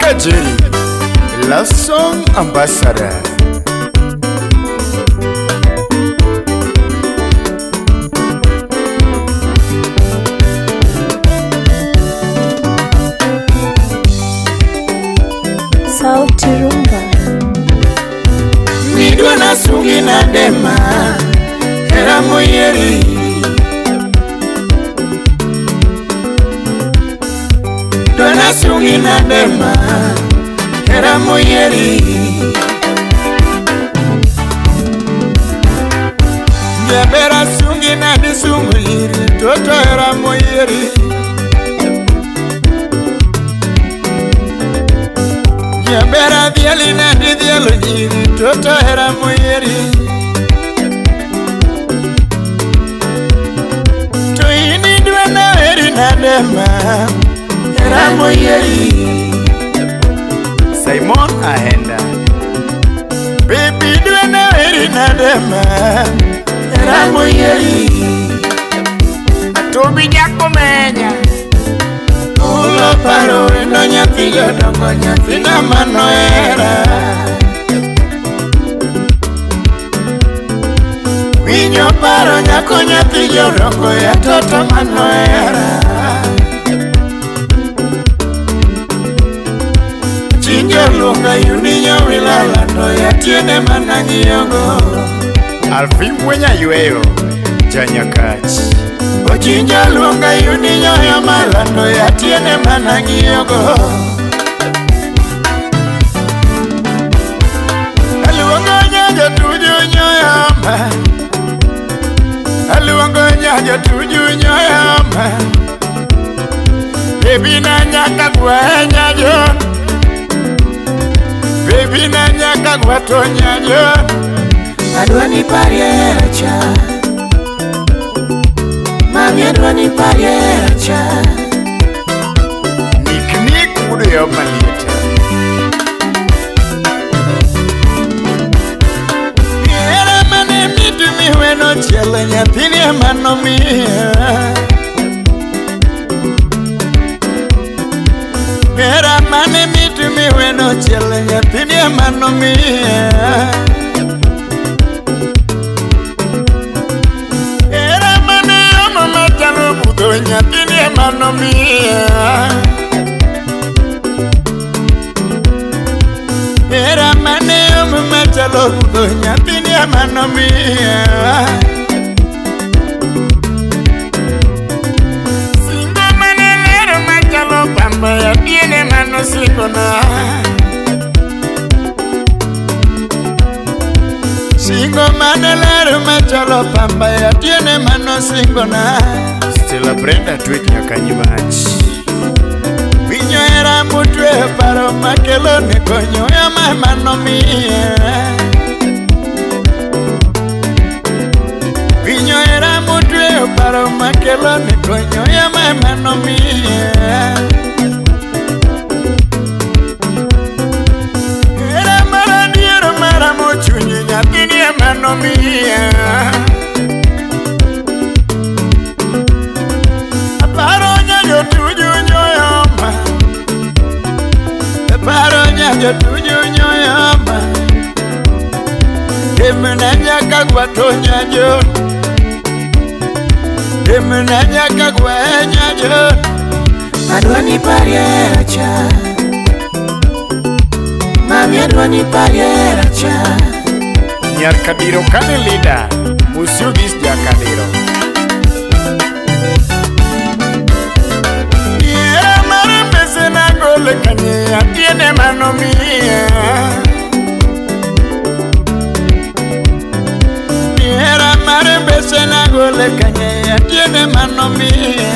Kajeri, Love Song Ambassador. Sauti Rumba. Midwa na sungi na dema, hera moyeri. Dona sungi na dema, hera moyeri. Jabera sungi na disungu iri, toto hera moyeri. Jabera dhiali na didhialo nyiri, toto hera moyeri. To ini dwana heri na dema, hera moyeri. Simon Ahenda. Baby dwana heri na dema, hera moyeri. Atobi jakomenya. Ulo paro eno nyathi jodongo nyathi na manoera. Winyo paro nyako nyathi jodongo ya toto manoera. Chinjo luonga yuninyo wilalando ya tiende manang'iyogo. Alfi Mwenya Yweyo, Janyakach. Ochinjo luonga yuninyo ya malando ya tiende manang'iyogo. Aluongo nyajo tuju nyoyama. Aluongo nyajo tuju nyoyama. Baby na nyaka gwa nyajo. Baby na nyaka gwa to nyajo. Adwa ni parie hera cha. Mami adwa ni parie hera cha. Nik nik udo yo malieta. Hera mane mitu miweno chielo nyathini ema nomiya. Hera mane mitu miweno chielo nyathini ema nomiya. Hera mane omo machalo budho nyathini ema nomiya. Hera mane omo machalo budho nyathini ema nomiya. Singo mane lero machalo pamba ya piene manosingona. Singo mane lero machalo pamba ya tiene manosingona. Stella Brenda tweet nyaka nyimach. Winyo hera motwe paro makelo ne konyo ema manomiya. Winyo hera motwe paro makelo ne konyo ema manomiya. Hera maradiero mara mochunyi nyathini ema nomiya. Aparo nyajo tuju nyoyoma. Aparo nyajo tuju nyoyoma. Emna nyaka gwa to nyajo. Emna nyaka gwa nyajo. Adwa ni parie hera cha. Mami adwa ni parie hera cha. Nyar Kadiro kane leader, Musiogis Jakadiro. Hera mare mbese nagole kanye atiene manomiya. Hera mare mbese nagole kanye atiene manomiya.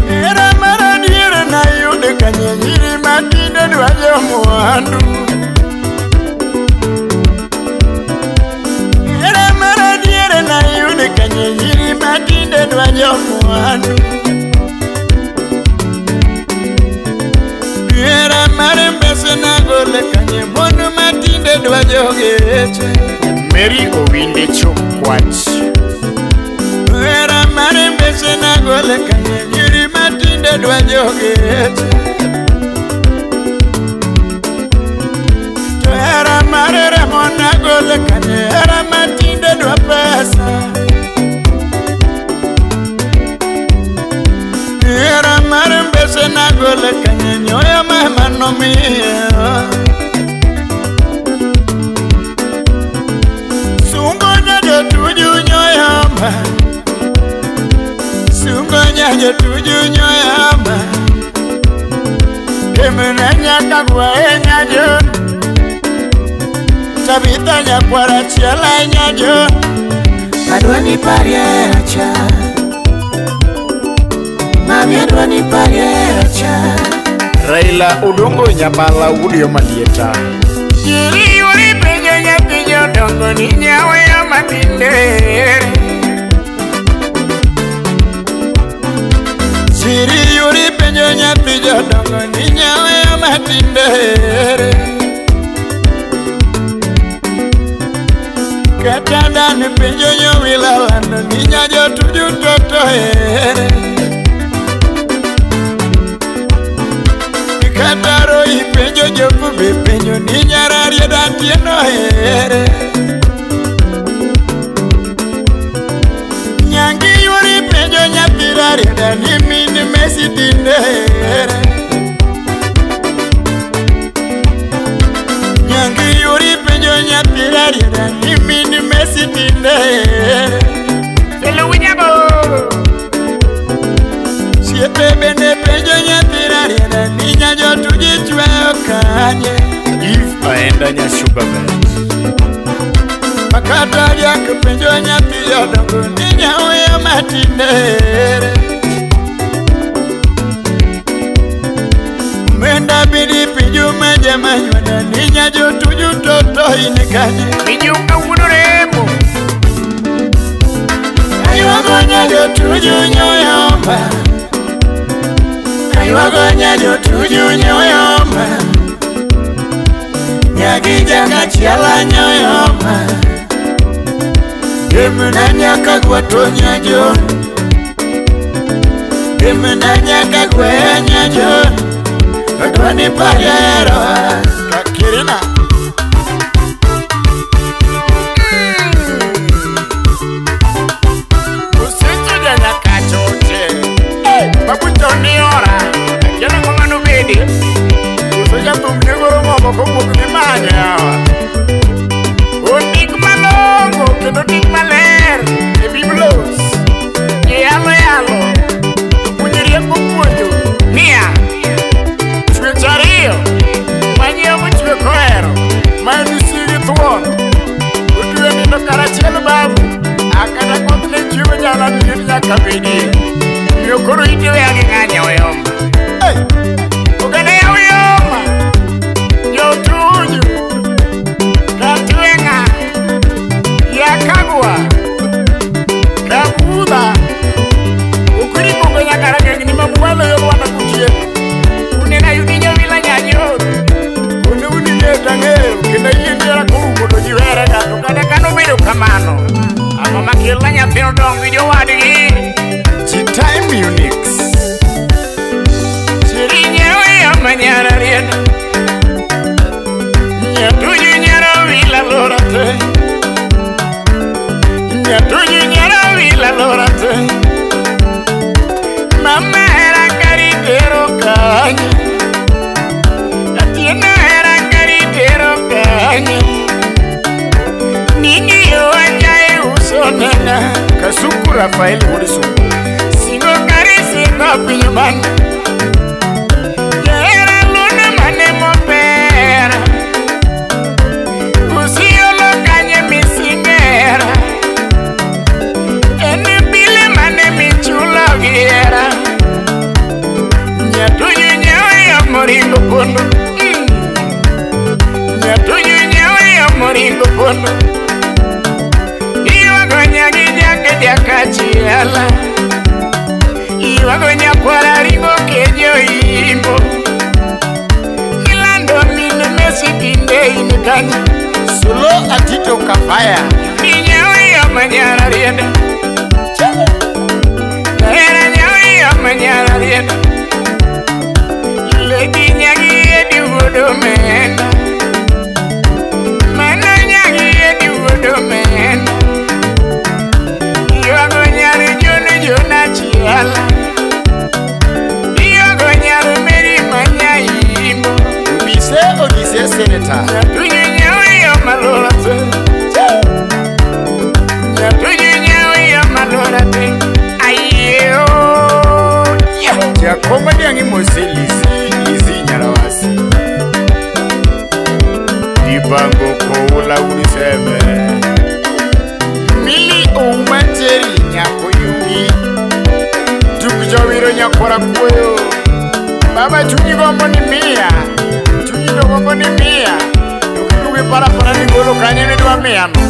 Hera mara diere nayude kanye nyiri matinde dwa jomwandu. Hera mara diere nayude kanye nyiri matinde dwa jomwandu. Hera mare mbese nagole kanye mon matinde dwa jogeche. Mary Owinde Chokwach. Hera mare mbese nagole kanye nyiri matinde matinde dwa jogeche. To hera mar remo nagole kanye, hera matinde dwa pesa. Hera mar mbese nagole kanye, nyoyo mama nomiyo. Sungo nyajotuju nyoyoma, sungo nyajotuju nyoyoma. Demna nyaka gwae nyajon, Tabitha nyakwara chiela nyajon. Adwa ni parie hera cha, mami adwa ni parie hera cha. Raila Odongo Nyabala wuod Malieta. Jiri yuri penjo nyathi jodongo ni nyaweyo matinde. Jiri yuri penjo nyathi jodongo ni nyaweyo matinde. Kata dan penjo nyowila lando ni nyajotuju toto here. Kataro ipenjo jofu be penjo ni nyararieda tieno here. Nyangi yuri penjo nyathi rarieda ni min Messi tinde here. Nyangi yuri penjo nyathi rarieda ni min Messi tinde here. Siepe bende penjo nyathi rarieda ni nyajotuju chweyo kanye. If aenda nya sugar bed. Makata jak penjo nyathi jodongo ni nyaweyo matinde here. Menda bidi pinju meje manywanda ni nyajotuju toto in kanye. Pinju kawuono remo. Aywago nyajotuju nyoyoma, aywago nyajotuju nyoyoma. Nyagi jaka chiela nyoyoma, Demna nyaka gwato nyajon, Demna nyaka gwe nyajon. Adwa ni parie hera Kakirina. Usicho janyakachoche. Babu ni ora. Akiana ngoma nobedi. Uso jathum ne goro mogo kowuok gi manye yawa. Ondik malong'o kendo ondik maler e Biblos. Iyalo yalo. To puonjo rieko puonjo niya. Chwech ariyo manyiewo chwe kohero ma en usi gi thuon. Otwe nindo karachiel babu. Akata koth ne chiemo jala ni nyaka bedie. Omiyo koro ite weya gi ng'anya oyomba. Oganda ya oyomba. Jotuju. Katwenga. Yakagwa. Kabudha. Ukuri bongo nyaka rageng' ni mamwalo yo Rwanda kutieno. Unena yudi nyowila nyajon. Kone uni ng'eyo ang'eyo kendo yie ndera koumo to ji were ga. To kata kanobedo kamano, ang'o makelna nyathi odong gi jowadgi? G-Time Unix. Chiri nyaweyo manyara rieda. Nyatuju nyara wila lora te. Nyatuju nyara wila lora te. Mama hera kari tero kanye. Atieno hera kari tero kanye. Nini yo anjae uso nena. Kasuku Rafael Wuod Singo kari singo piny man. Jahera luna mane mopera. Usiolo kanye misingera. En bile mane michulo gi hera. Nyatuju nyaweyo moringo pondo. Nyatuju nyaweyo moringo pondo. Iywago nyagi jake jakachiela. Iywago nyakwara ringo kejo imbo. Ilando min Messi tinde in kanye. Solo Atito Kafaya. Nyaweyo manyara rienda. Hera nyaweyo manyara rienda. Nyako yugi Tuk jowiro nyakwara kuoyo. Baba chunyi gombo ni miya. Chunyi to gombo ni miya. To kidugi parapara ni golo kanye ni dwa miya no.